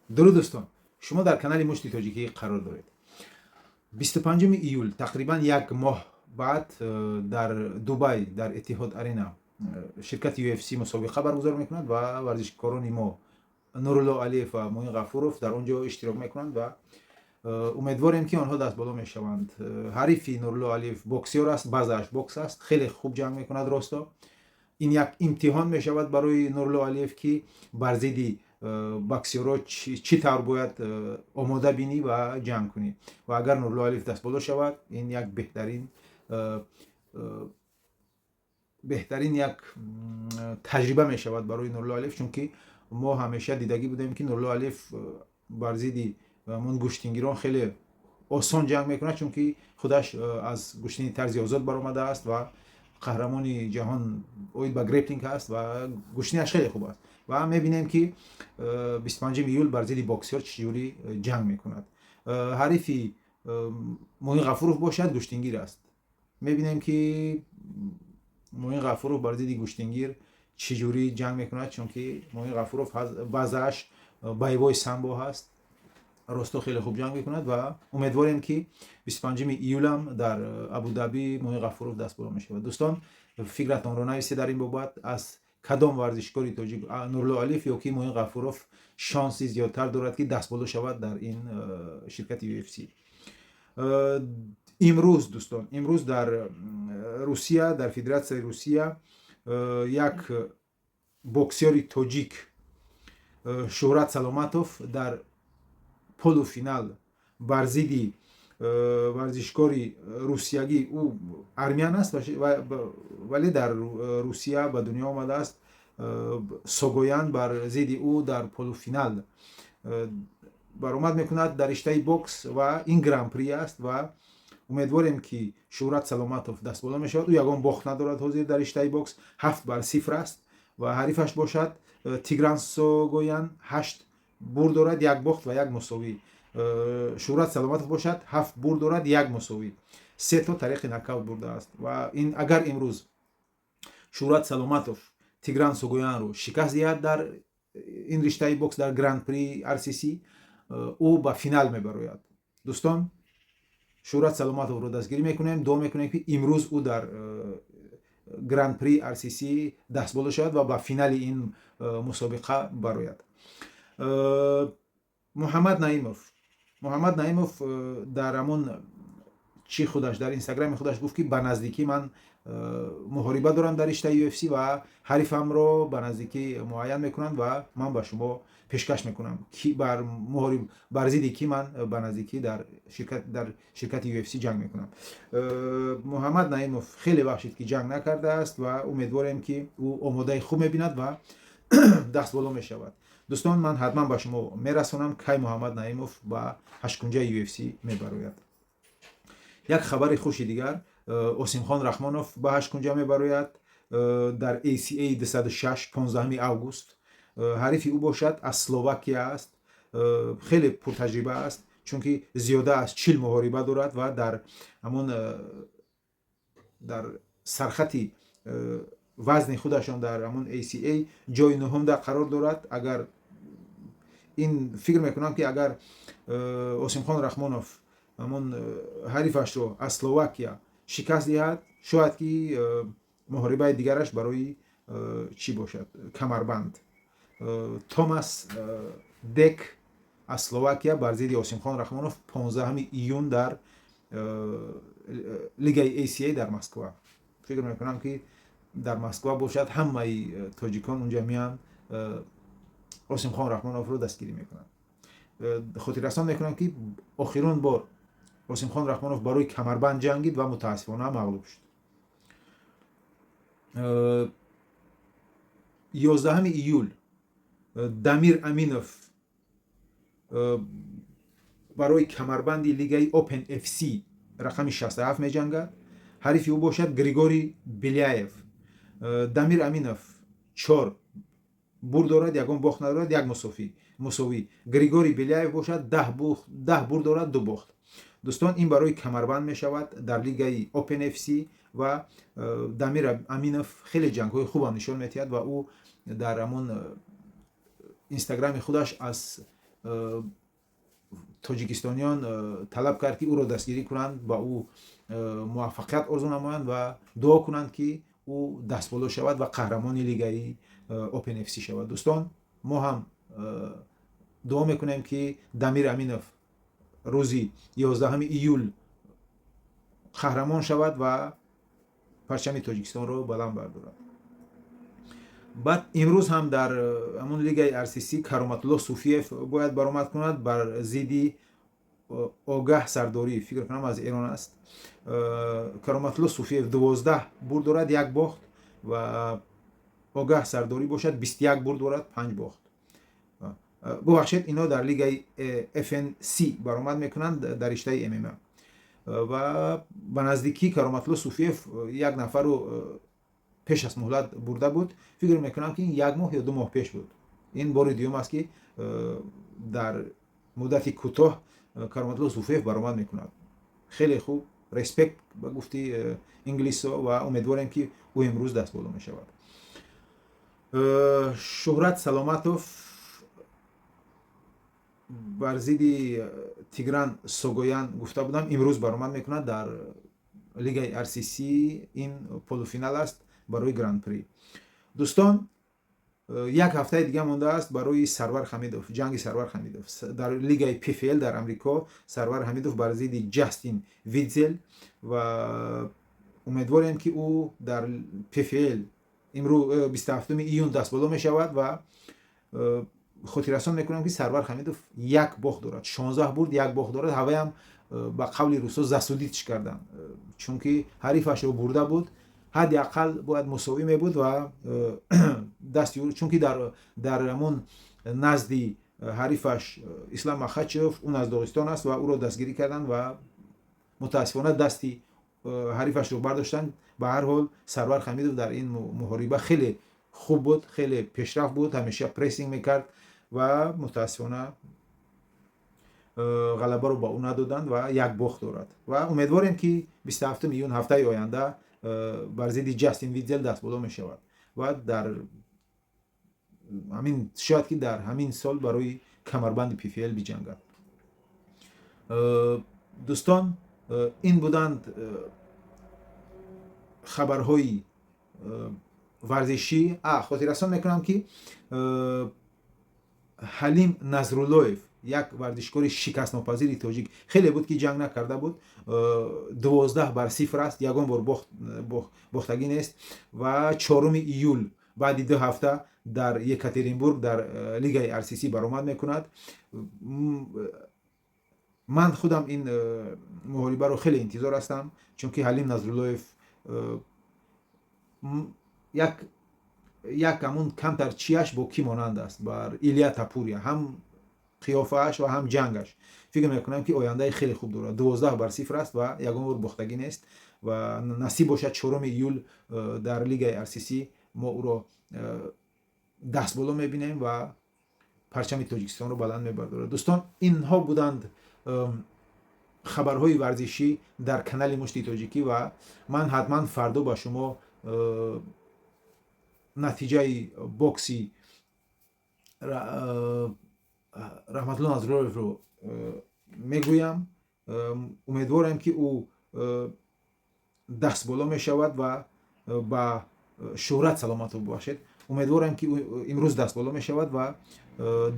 Дуруд, дӯстон! Шумо дар канали Мушти Тоҷикӣ қарор доред. 25 июл, тақрибан як моҳ баъд, дар Дубай, дар Этиҳод Арена ширкати UFC мусобиқа баргузор мекунад ва варзишкорони мо Нурулло Алиев ва Муин Ғафуров дар он ҷо иштирок мекунанд ва умедворем, ки онҳо дастболо мешаванд. Ҳарифи Нурулло Алиев боксёр аст, базааш бокс аст, хеле хуб ҷанг мекунад. Росто, ин як имтиҳон мешавад барои Нурулло Алиев, ки бар зидди боксёрҳо чӣ тавр бояд омода бинӣ ва ҷанг кунӣ. Ва агар Нурулло Алиев дастболо шавад, ин як беҳтарин як таҷриба мешавад барои Нурулло Алиев, чунки мо ҳамеша дидагӣ будем, ки Нурулло Алиев бар зидди ҳамон гӯштингирон хеле осон ҷанг мекунад, чунки худаш аз гӯштини тарзи озод баромадааст ва қаҳрамони ҷаҳон оид ба греплинг ҳаст ва гӯштинаш хеле хуб аст. Ва мебинем, ки 25 июл бар зидди боксёр чӣ ҷурӣ ҷанг мекунад. Ҳарифи Муин Ғафуров бошад, гӯштингир аст. Мебинем, ки Муин Ғафуров бар зидди гӯштингир чӣ ҷурӣ ҷанг мекунад, чунки Муин Ғафуров базааш боевой самбо ҳаст. Росто, хеле хуб ҷанг мекунад ва умедворем, ки 25 июлам дар Абудаби Муин Ғафуров дастболо мешавад. Дӯстон, фикратонро нависед дар ин бобат: аз кадом варзишкори тоҷик, Нурулло Алиев ё ки Муин Ғафуров, шонси зиёдтар дорад, ки дастболо шавад дар ин ширкати UFC? Имрӯз, дӯстон, имрӯз дар Русия, дар Федератсияи Русия, як боксёри тоҷик, Шӯҳрат Саломатов, дар полуфинал бар зидди варзишкори русиягӣ, ӯ армян аст, вале дар Русия ба дунё омадааст, Согоян, бар зидди ӯ дар полуфинал баромад мекунад дар риштаи бокс ва ин гран-при аст. Ва умедворем, ки Шӯҳрат Саломатов дастболо мешавад. Ӯ ягон бохт надорад ҳозир дар риштаи бокс, 7-0 аст ва ҳарифаш бошад, Тигран Согоян, ҳашт бурд дорад, як бохт ва як мусовӣ. Шӯҳрат Саломатов бошад, ҳафт бурд дорад, як мусовӣ, се то тариқи нокаут бурдааст. Ва ин агар имрӯз Шӯҳрат Саломатов Тигран Согоянро шикаст диҳад дар ин риштаи бокс, дар гран-при RCC, ӯ ба финал мебарояд. Дӯстон, Шӯҳрат Саломатовро дастгирӣ мекунем, дуо мекунем, ки имрӯз ӯ дар гран-при RCC дастболо шавад ва ба финали ин мусобиқа барояд. Муҳаммад Наимов, Муҳаммад Наимов дар ҳамон чӣ худаш, дар Инстаграми худаш гуфт, ки ба наздикӣ ман муҳориба дорам дар риштаи UFC ва ҳарифамро ба наздикӣ муайян мекунанд ва ман ба шумо пешкаш мекунам, ки бар зидди ки ман ба наздикӣ дар ширкати UFC ҷанг мекунам. Муҳаммад Наимов хеле вақт шид, ки ҷанг накардааст, ва умедворем, ки ӯ омодаи хуб мебинад ва дастболо мешавад. Дӯстон, ман ҳатман ба шумо мерасонам, кай Муҳаммад Наимов ба ҳашткунҷаи UFC мебарояд. Як хабари хуши дигар: Осимхон Раҳмонов ба ҳашткунҷа мебарояд дар ACA 206, 15 август. Ҳарифи ӯ бошад, аз Словакия аст, хеле пуртаҷриба аст, чунки зиёда аз 40 муҳориба дорад ва дар ҳамон дар сархати вазни худашон дар ҳамон ACA ҷои нуҳумда қарор дорад. Агар ин фикр мекунам, ки агар Осимхон Раҳмонов ҳамон ҳарифашро аз Словакия шикаст диҳад, шояд ки муҳорибаи дигараш барои чӣ бошад, камарбанд. Томас Дек аз Словакия бар зидди Осимхон Раҳмонов, 15 июн дар лигаи ACA дар Москва. Фикр мекунам, ки дар Москва бошад, ҳамаи тоҷикон унҷа меянд, Осимхон Раҳмоновро дастгирӣ мекунанд. Хотиррасон мекунам, ки охирон бор Осимхон Раҳмонов барои камарбанд ҷангид ва мутаассифона мағлуб шуд. 11 июл Дамир Аминов барои камарбанди лигаи Open FC рақами 67 меҷангад. Ҳарифи ӯ бошад, Григорий Беляев. Дамир Аминов чор бурд дорад, ягон бохт надорад, як мусовӣ. Григорий Беляев бошад, 10 бурд дорад, ду бохт. Дӯстон, ин барои камарбанд мешавад дар лигаи Open FC ва Дамир Аминов хеле ҷангҳои хубам нишон медиҳад ва ӯ дар ҳамон Инстаграми худаш аз Тоҷикистониён талаб кард, ки ӯро дастгирӣ кунанд, ба ӯ муваффақият орзу намоянд ва дуо кунанд, ки ӯ дастболо шавад ва қаҳрамони лигаи Open FC шавад. Дӯстон, мо ҳам дуо мекунем, ки Дамир Аминов рӯзи 11 июл қаҳрамон шавад ва парчами Тоҷикистонро баланд бардорад. Баъд имрӯз ҳам дар ҳамон лигаи RCC Кароматулло Суфиев бояд баромад кунад бар зидди Огаҳ Сардорӣ, фикр кунам, аз Эрон аст. Кароматулло Суфиев 12 бурд дорад, як бохт, ва Огаҳ Сардорӣ бошад, 21 бурд дорад, панҷ бохт. Бубахшед, инҳо дар лигаи FNC баромад мекунанд дар риштаи ММА. Ва ба наздикӣ Кароматулло Суфиев як нафарро пеш аз муҳлат бурда буд. Фикр мекунам, ки ин як моҳ ё 2 моҳ пеш буд. Ин бори дуюм аст, ки дар муддати кӯтоҳ Кароматулло Суфиев баромад мекунад. Хеле хуб, респект ба гуфти инглисо, ва умедворем, ки ӯ имрӯз дастболо мешавад. Шӯҳрат Саломатов бар зидди Тигран Согоян, гуфта будам, имрӯз баромад мекунад дар лигаи RCC. Ин полуфинал аст барои Гран-при. Дӯстон, як ҳафтаи дига мондааст барои Сарвар Ҳамидов, ҷанги Сарвар Ҳамидов дар лигаи PFL дар Амрико. Сарвар Ҳамидов бар зидди Ҷастин Витзел, ва умедворем, ки ӯ дар PFL имрӯз, 27 июн, дастболо мешавад. Ва хотиррасон мекунам, ки Сарвар Ҳамидов як бохт дорад, 16 бурд, як бохт дорад. Ҳаваям ба қавли русо засудить ш карданд, чунки ҳарифашро бурда буд, ҳадди ақал бояд мусовӣ мебуд ва дасти, чунки дар ҳамон назди ҳарифаш Ислам Махачев, ӯ аз Доғистон аст, ва ӯро дастгирӣ карданд ва мутаассифона дасти ҳарифашро бардоштанд. Ба ҳар ҳол, Сарвар Ҳамидов дар ин муҳориба хеле хуб буд, хеле пешрафт буд, ҳамеша прессинг мекард ва мутаассифона ғалабаро ба ӯ надоданд ва як бохт дорад. Ва умедворем, ки 27 июн, ҳафтаи оянда, бар зидди Ҷастин Витзел дастболо мешавад ва дар ҳамин, шояд ки дар ҳамин сол барои камарбанди PFL биҷангад. Дӯстон, ин буданд хабарҳои варзишӣ. Хотиррасон мекунам, ки Ҳалим Назруллоев, як варзишкори шикастнопазири тоҷик, хеле буд, ки ҷанг накарда буд, 12-0 аст, ягон бор бохтагӣ нест, ва 4 июл, баъди 2 ҳафта, дар Екатеринбург дар лигаи RCC баромад мекунад. Ман худам ин муҳорибаро хеле интизор ҳастам, чунки Ҳалим Назруллоев як ҳамун камтар чияш бо кӣ монанд аст? Бар Илия Тапурия, ҳам қиёфааш ва ҳам ҷангаш. Фикр мекунам, ки ояндаи хеле хуб дорад. 12-0 аст ва ягон бор бохтагӣ нест. Ва насиб бошад, 4 июл дар лигаи RCC мо ӯро дастболо мебинем ва парчами Тоҷикистонро баланд мебардорад. Дӯстон, инҳо буданд хабарҳои варзишӣ дар канали Мушти Тоҷикӣ, ва ман ҳатман фардо ба шумо натиҷаи бокси Раҳматулло Назруллоевро мегӯям. Умедворем, ки ӯ дастболо мешавад ва ба Шӯҳрат Саломатов, бубахшед, умедворем, ки имрӯз дастболо мешавад ва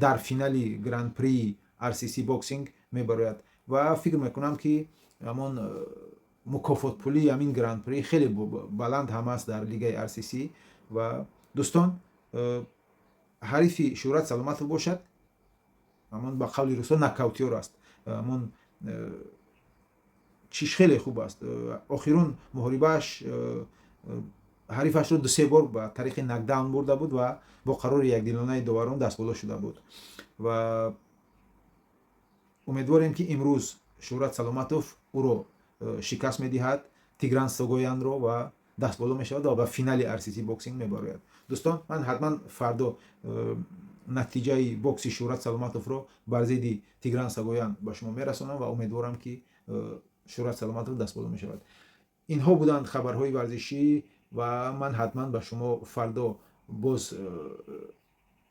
дар финали Гран-прии RCC Boxing мебарояд. Ва фикр мекунам, ки ҳамон мукофотпулии ҳамин Гран-при хеле баланд ҳам аст дар лигаи RCC. Ва дӯстон, ҳарифи Шӯҳрат Саломатов бошад, ҳамон ба қавли русо нокаутёр аст, ҳамон чиш хеле хуб аст. Охирун муҳорибааш ҳарифашро дусе бор ба тариқи нокдаун бурда буд ва бо қарори якдилонаи доварон дастболо шуда буд. Ва умедворем, ки имрӯз Шӯҳрат Саломатов ӯро шикаст медиҳад, Тигран Согоянро, ва дастболо мешавад ва ба финали RCC Boxing мебарояд. Дӯстон, ман ҳатман фардо натиҷаи бокси Шӯҳрат Саломатовро бар зидди Тигран Согоян ба шумо мерасонам ва умедворам, ки Шӯҳрат Саломатов дастболо мешавад. Инҳо буданд хабарҳои варзишӣ, ва ман ҳатман ба шумо фардо боз.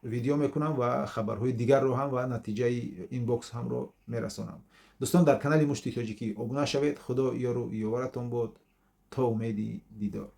Видео мекунам ва хабарҳои дигарро ҳам ва натиҷаи ин бокс ҳамро мерасонам. Дӯстон, дар канали Мушти Тоҷикӣ обуна шавед. Худо ёру ёваратон бод. То умеди дидор.